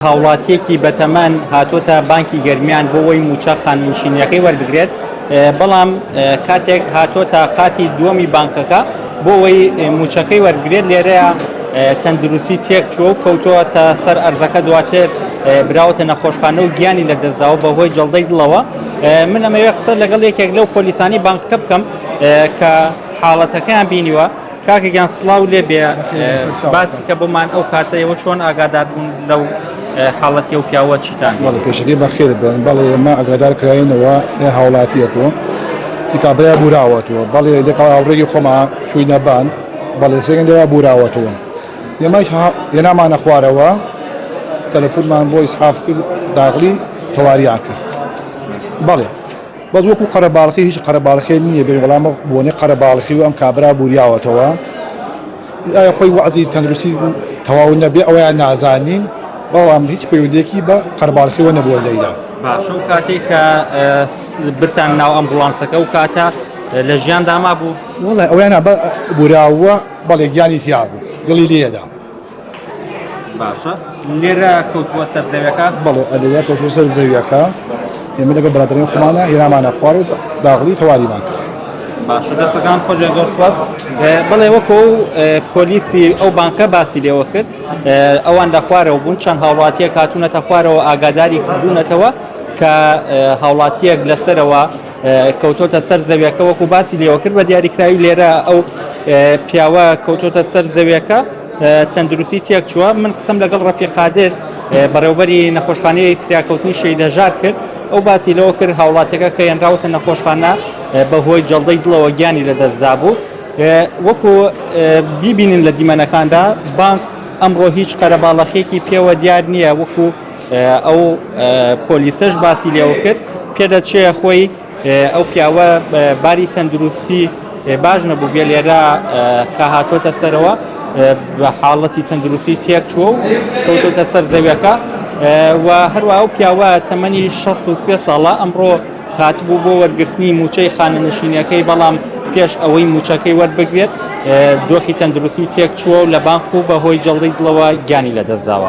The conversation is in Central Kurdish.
هاوڵاتیەکی بەتەمەن هاتۆتە بانکی گەرمیان بۆ ئەوەی مووچە خانەنشینیەکەی وەربگرێت، بەڵام کاتێک هاتۆتە قاتی دووەمی بانکەکە بۆ ئەوەی مووچەکەی وەربگرێت لێرەیە تەندروستی تێک چووە و کەوتووەتە سەر ئەرزەکە، دواتر براوەتە نەخۆشخانە و گیانی لەدەستداوە بەهۆی جەڵدەی دڵەوە. من ئەمەوێ قسە لەگەڵ یەکێک لەو پۆلیسانی بانکەکە بکەم کە حاڵەتەکەیان بینیوە. کاکە گیان سڵاو لێ بێ، باسی کە بۆمان ئەو کاتە ئێوە چۆن ئاگادار بوون لەو حاڵەتی ئەو پیاوە چیتان؟ بەڵێ پێشەکەی بەخێر بن، بەڵێ ئێمە ئاگادار کراینەوە هاوڵاتیەک و کابرا بوراوەتەوە، بەڵێ لەگەڵ هاوڕێی خۆمان چووینە بان، بەڵێ سێگەن لێرە بوراوەتەوە، ئێمەش هێنامانە خوارەوە تەلەفۆنمان بۆ ئیسعاف کرد داغلی تەواریان کرد، بەڵێ بەس وەکو قەرەباڵخی هیچ قەرەباڵخێ نییە بێ وەڵام بۆنی قەرەباڵخی و ئەم کابرا بوریاوەتەوە ئایا خۆی وەعزی تەندروستی تەواو نەبێ ئەویان نازانین بەڵام هیچ پەیوەندێکی بە قەرباڵخیەوە نەبووە لەیلا. باشە و کاتێک کە برتان ناو ئەمبوڵانسەکە و کاتە لە ژیان داما بوو؟ وەڵای ئەویان بوراوە بەڵێ گیانی تیا بوو دڵی لێدا. باشە لێرە کەوتووە سەر زەویەکە؟ بەڵێ ئەلێرە کەوتووە سەر زەویەکە ئێمە لەگەڵ برادەرانی خۆمانە هێنامانە خوار و داغڵی تەواریمان کرد. باشە دەستەکان خۆش زۆر سوپاس. بەڵێ وەکو ئەو پۆلیسی ئەو بانکە باسی لێوە کرد ئەوان لە خوارەوە بوون چەند هاوڵاتیەک هاتوونەتە خوارەوە ئاگاداری کردوونەتەوە کە هاوڵاتیەک لەسەرەوە کەوتۆتە سەر زەویەکە وەکو باسی لێوە کرد بە دیاریکراوی لێرە ئەو پیاوە کەوتۆتە سەر زەویەکە تەندروستی تێک چووە من قسەم لەگەڵ ڕەفیق قادر بەڕێوبەری نەخۆشخانەی فریاکەوتنی شەهید هەژار کرد ئەو باسی لەوە کرد هاوڵاتیەکە کە هێنراوەتە نەخۆشخانە بەهۆی جەڵدەی دڵەوە گیانی لەدەستدا بوو وەکو بیبینن لە دیمەنەکاندا بانک ئەمڕۆ هیچ قەرەباڵەخێکی پێوە دیار نییە وەکو ئەو پۆلیسەش باسی لێوە کرد پێدەچێ خۆی ئەو پیاوە باری تەندروستی باش نەبوو بێ لێرە کە هاتووەتە سەرەوە بە حاڵەتی تەندروستی تێک چووە و کەوتۆتە سەر زەویەکە و هەروە ئەو پیاوە تەمەنی 63 ساڵە ئەمڕۆ هاتبوو بۆ وەرگرتنی موچەی خانەنشینەکەی بەڵام پێش ئەوەی موچەکەی وەربگرێت دۆخی تەندروستی تێک چووە و لە بانک و بەهۆی جەڵدەی دڵەوە گیانی لەدەستداوە.